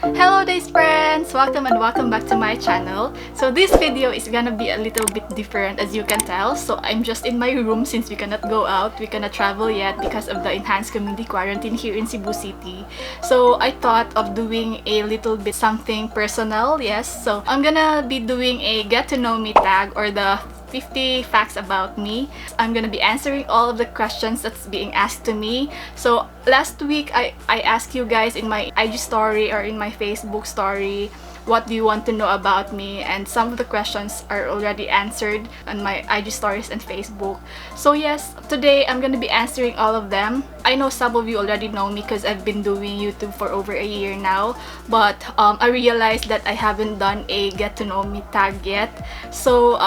Hello days friends! Welcome back to my channel. So this video is gonna be a little bit different as you can tell. So I'm just in my room since we cannot go out, we cannot travel yet because of the enhanced community quarantine here in Cebu City. So I thought of doing a little bit something personal, yes. So I'm gonna be doing a get to know me tag or the 50 facts about me. I'm gonna be answering all of the questions that's being asked to me. So last week I asked you guys in my IG story or in my Facebook story, what do you want to know about me, and some of the questions are already answered on my IG stories and Facebook. So yes, today I'm gonna be answering all of them. I know some of you already know me because I've been doing YouTube for over a year now, but I realized that I haven't done a get to know me tag yet. So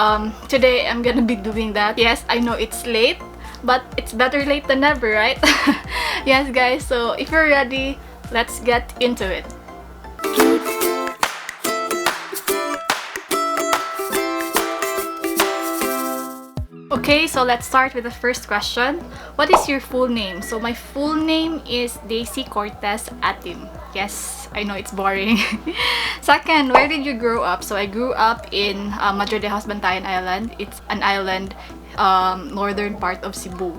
today I'm gonna be doing that. Yes, I know it's late, but it's better late than never, right? Yes guys, so if you're ready, let's get into it. Okay, so let's start with the first question. What is your full name? So my full name is Daisy Cortez Atim. Yes, I know it's boring. Second, where did you grow up? So I grew up in Madre de Dios Bantayan Island. It's an island, northern part of Cebu.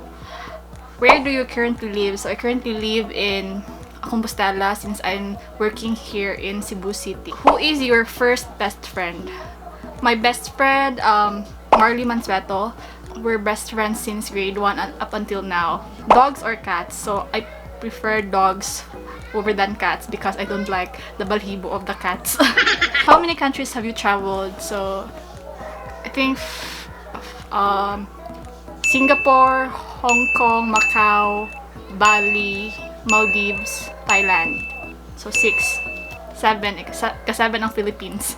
Where do you currently live? So I currently live in Compostela since I'm working here in Cebu City. Who is your first best friend? My best friend, Marley Mansueto. We're best friends since grade 1 up until now. Dogs or cats? So I prefer dogs over than cats because I don't like the balhibo of the cats. How many countries have you traveled? So I think Singapore, Hong Kong, Macau, Bali, Maldives, Thailand. So 6, 7, ka-7 ang Philippines.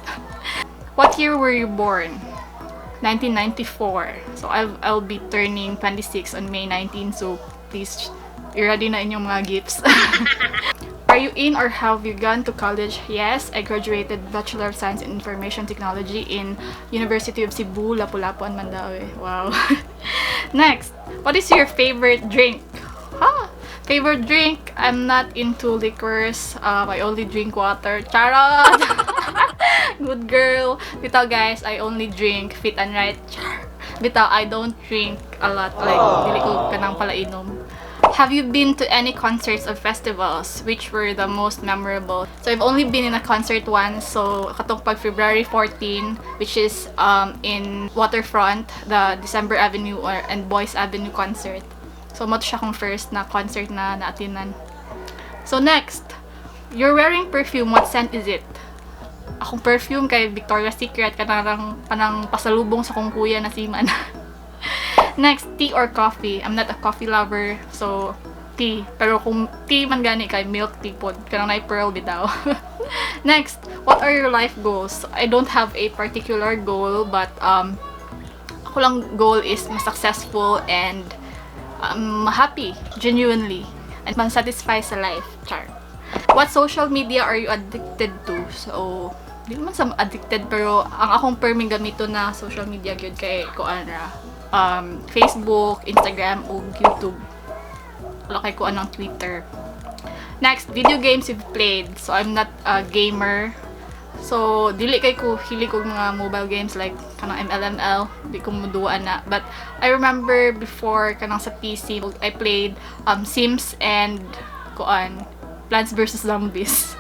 What year were you born? 1994. So I'll be turning 26 on May 19. So please, i-ready na inyong mga gifts. Are you in or have you gone to college? Yes, I graduated Bachelor of Science in Information Technology in University of Cebu, Lapu-Lapu, and Mandaue. Wow. Next, what is your favorite drink? Favorite drink? I'm not into liquors. I only drink water. Charot! Good girl. Bitaw guys, I only drink Fit and Right. Bitaw, I don't drink a lot. Like, dili ko kanang palainom. Have you been to any concerts or festivals? Which were the most memorable? So I've only been in a concert once. So katong pag February 14, which is in Waterfront, the December Avenue and Boys Avenue concert. So mo siya kong first na concert na naatinan. So next, you're wearing perfume. What scent is it? Akong perfume kay Victoria's Secret, kanang pasalubong sa kong kuya na si Man. Next, tea or coffee? I'm not a coffee lover, so tea. Pero kung tea man gani kay milk tea pod, kanang na pearl bitaw. Next, what are your life goals? I don't have a particular goal, but ako lang goal is mas successful and happy, genuinely, and man-satisfy sa life. Char. What social media are you addicted to? So, di man sa addicted, pero ang akong perming gamito na social media gyud kay kuan ra Facebook, Instagram, ug YouTube. Wala kay kuan ng Twitter. Next, video games you've played. So I'm not a gamer. So dili kay ko hilig og mga mobile games like kanang MLML, di ko muduan na. But I remember before kanang sa PC, I played Sims and kuan Plants vs Zombies.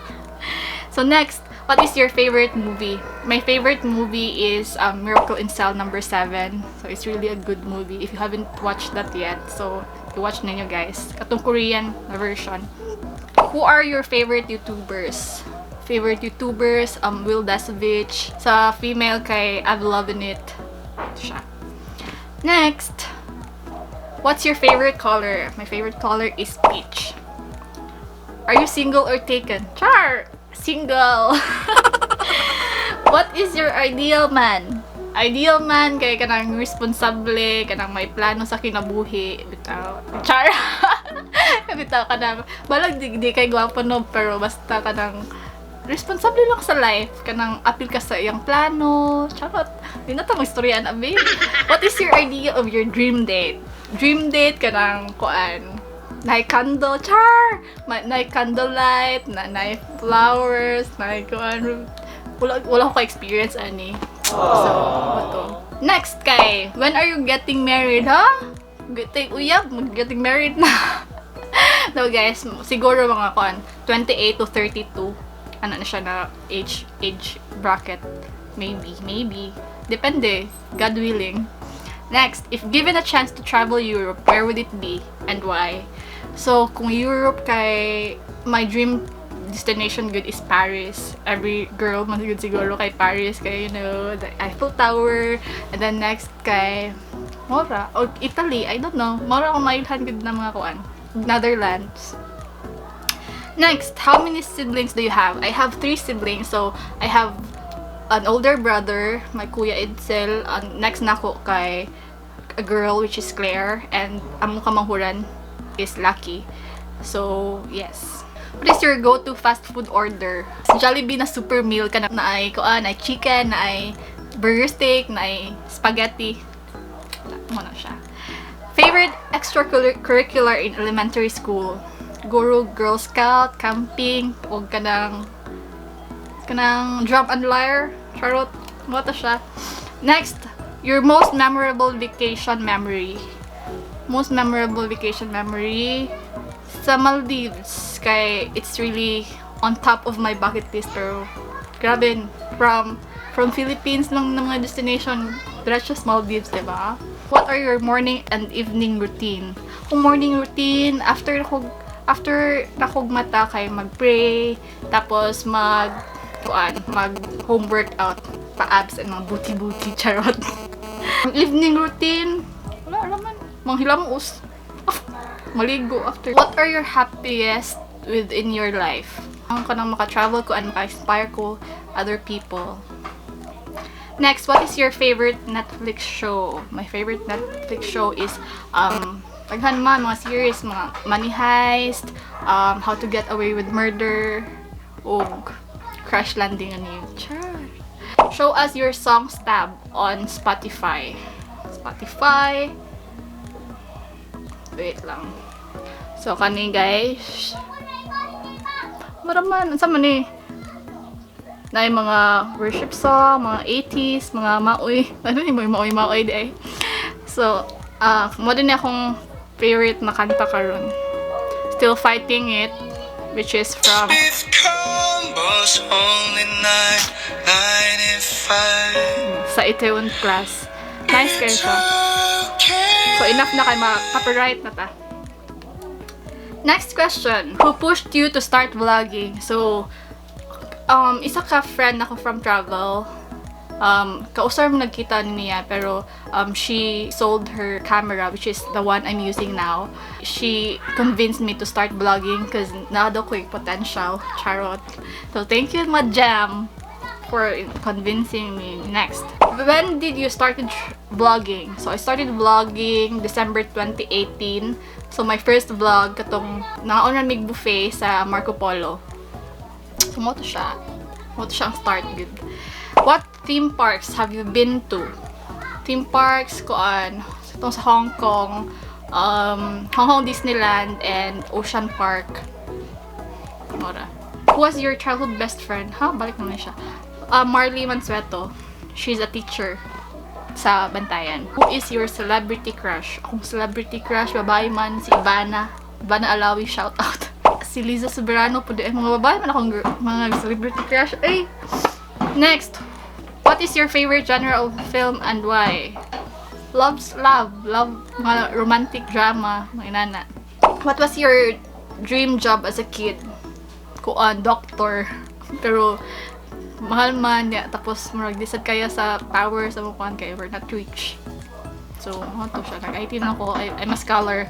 So next, what is your favorite movie? My favorite movie is Miracle in Cell number 7. So it's really a good movie. If you haven't watched that yet, so i-watch ninyo guys. Katong Korean na version. Who are your favorite YouTubers? Favorite YouTubers, Will Dasovich. Sa female kay I've Lovin' It. Siya. Next, what's your favorite color? My favorite color is peach. Are you single or taken? Char! Single! What is your ideal man? Ideal man kay kanang responsable, kanang may plano sa kinabuhi. Bitaw. Char! Bitaw kanang balag di kay gwapo no, pero basta kanang responsable lang sa life, kanang apil ka sa iyang plano. Charot. Di na ta magstoryan abi. What is your idea of your dream date? Dream date kanang kuan na candle, char! Na candlelight, na flowers, na kuan. Wala ko experience ani. So, ito. Next kay, when are you getting married, ha? Uyab, getting married na. No guys, siguro mga kuan 28 to 32. Ano na siya na age bracket. Maybe. Depende. God willing. Next, if given a chance to travel Europe, where would it be and why? So, kung Europe kay my dream destination good is Paris. Every girl man good siguro kay Paris kay the Eiffel Tower. And then next kay Mora or Italy, I don't know. Mora akong mailhan good na mga kuan. Netherlands. Next, how many siblings do you have? I have 3 siblings. So, I have an older brother, my kuya Edsel. Next na ko kay a girl which is Claire. And ang kamanghuran is Lucky. So, yes. What is your go-to fast food order? Jollibee na super meal ka na ay kuan, ay chicken, na ay burger steak, na ay spaghetti. Ano siya. Favorite extracurricular in elementary school? Guru, Girl Scout, camping, o kanang drum and lyre, charot, mota siya. Next, your most memorable vacation memory. Most memorable vacation memory sa Maldives. Kay it's really on top of my bucket list, pero grabe, from Philippines lang na mga destination, diretso sa Maldives, diba? What are your morning and evening routine? Kung morning routine, after nakog mata kay mag-pray, tapos mag home workout, pa-abs and mga booty charot. Ang evening routine, wala naman, manghilamos. Maligo after. What are your happiest within your life? Ang kanang maka-travel ko and maka-inspire ko other people. Next, what is your favorite Netflix show? My favorite Netflix show is daghan man mga series, mga Money Heist, How to Get Away with Murder, ug Crash Landing on You. Show us your songs tab on Spotify. Wait lang. So kani guys, maraman sa man ni na mga worship song, mga 80s, mga maoy. Ano ni maoy di. So mo din akong favorite na kanta karon. Still Fighting It, which is from sa Itaewon Class. Nice kayo siya. So enough na kay ma-copyright na ta. Next question. Who pushed you to start vlogging? So isa ka friend ako from travel. Kausar mo nagkita niya, pero she sold her camera, which is the one I'm using now. She convinced me to start vlogging because nado ko yung potential. Charot. So thank you, Madam, for convincing me. Next, when did you started vlogging? So I started vlogging December 2018. So my first vlog katong naon mig buffet sa Marco Polo. So mo to siya ang start good. What theme parks have you been to? Theme parks kuan itong sa Hong Kong, Hong Kong Disneyland and Ocean Park. Mora. Who was your childhood best friend? Balik naman siya. Marley Mansueto. She's a teacher sa Bantayan. Who is your celebrity crush? Akong celebrity crush, babae man, si Ivana Alawi, shout out. Si Liza Soberano, mga babae man akong mga celebrity crush. Ay! Next, what is your favorite genre of film and why? Love, mga romantic drama, mga inana. What was your dream job as a kid? Kuan, doctor. Pero mahal man ya, tapos mag-decide kaya sa power sa mukuan kaya we're not rich. So, ano to siya? Nag-IT na ako. I'm a scholar.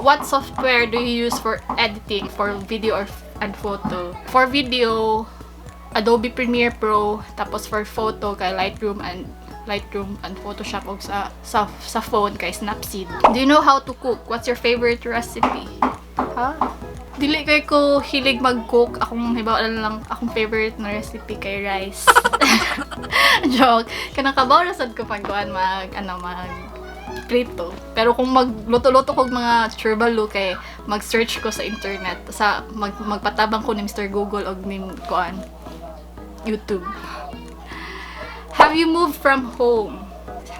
What software do you use for editing, for video and photo? For video, Adobe Premiere Pro, tapos for photo kay Lightroom and Photoshop og sa phone kay Snapseed. Do you know how to cook? What's your favorite recipe? Dili kay ko hilig mag-cook. Akong favorite na recipe kay rice. Joke. Kanang kabaw ra sad ko pag mag prito. Pero kung magluto-luto ko mga churbalo kay mag-search ko sa internet, sa magpatabang ko ni Mr. Google o ni kuan YouTube. Have you moved from home?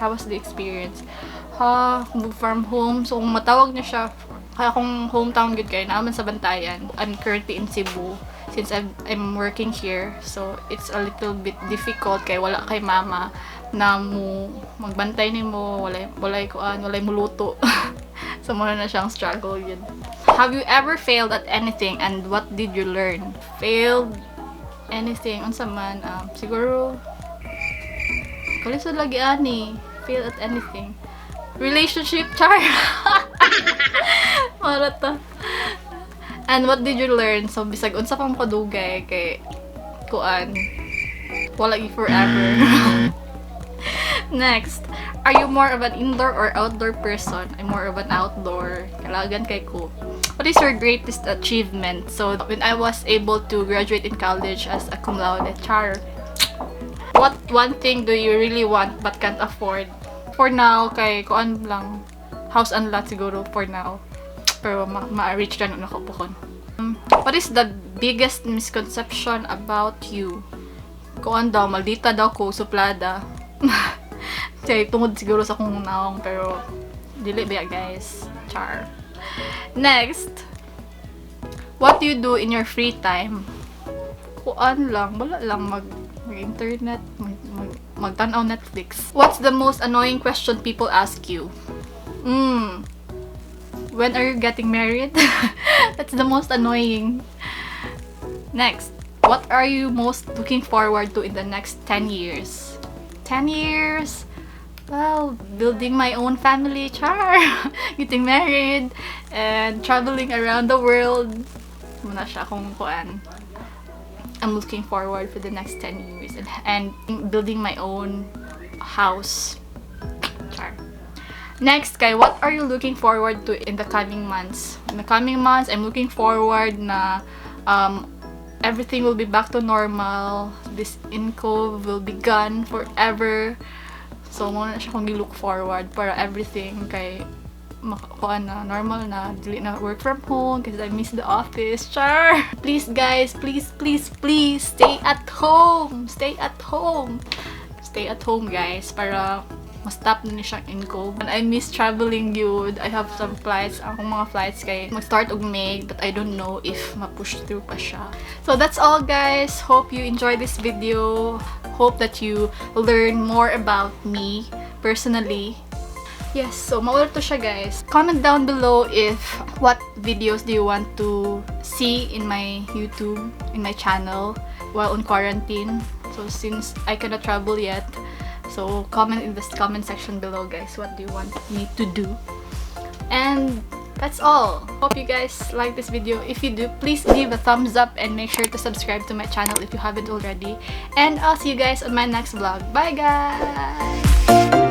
How was the experience? Move from home. So, kung matawag niya siya, kaya kung hometown good kayo, naman sa Bantayan. I'm currently in Cebu since I'm working here. So, it's a little bit difficult kay wala kay mama na mo magbantay ni mo, walay muluto. So, muna na siyang struggle yun. Have you ever failed at anything and what did you learn? Failed anything? Unsa man? Siguro, kalisod lagi ani. Fail at anything. Relationship, char. Marata. And what did you learn? So, bisag unsa pang kadugay kay kuan. Wala gi forever. Next, are you more of an indoor or outdoor person? I'm more of an outdoor. Kalagan kay ko. What is your greatest achievement? So, when I was able to graduate in college as a cum laude, char. What one thing do you really want but can't afford? For now, kay kuan lang, house and lot siguro for now. Pero ma-reach na ako pukon. What is the biggest misconception about you? Kuan daw, maldita daw ko, suplada. Kaya tungod siguro sa kung naong, pero dili ba guys? Char. Next, what do you do in your free time? Kuan lang, wala lang mag-internet, magtanaw Netflix. What's the most annoying question people ask you? When are you getting married? That's the most annoying. Next, what are you most looking forward to in the next 10 years? 10 years? Well, building my own family, char! Getting married, and traveling around the world. Muna siya kung kuan. I'm looking forward for the next 10 years and building my own house. Char. Next, kay, what are you looking forward to in the coming months? In the coming months, I'm looking forward na everything will be back to normal. This INCO will be gone forever. So, muna siya kung look forward para everything kay makakuha na, normal na, dili na work from home kasi I miss the office. Char! Please guys, please stay at home! Stay at home! Stay at home guys para ma-stop na ni siyang income. And I miss traveling yun. I have some flights. Akong mga flights kay mag-start og May but I don't know if ma-push through pa siya. So that's all guys. Hope you enjoyed this video. Hope that you learn more about me personally. Yes, so maulit to siya guys. Comment down below if what videos do you want to see in my YouTube, in my channel while on quarantine. So since I cannot travel yet, so comment in the comment section below guys, what do you want me to do? And that's all. Hope you guys like this video. If you do, please give a thumbs up and make sure to subscribe to my channel if you haven't already. And I'll see you guys on my next vlog. Bye guys!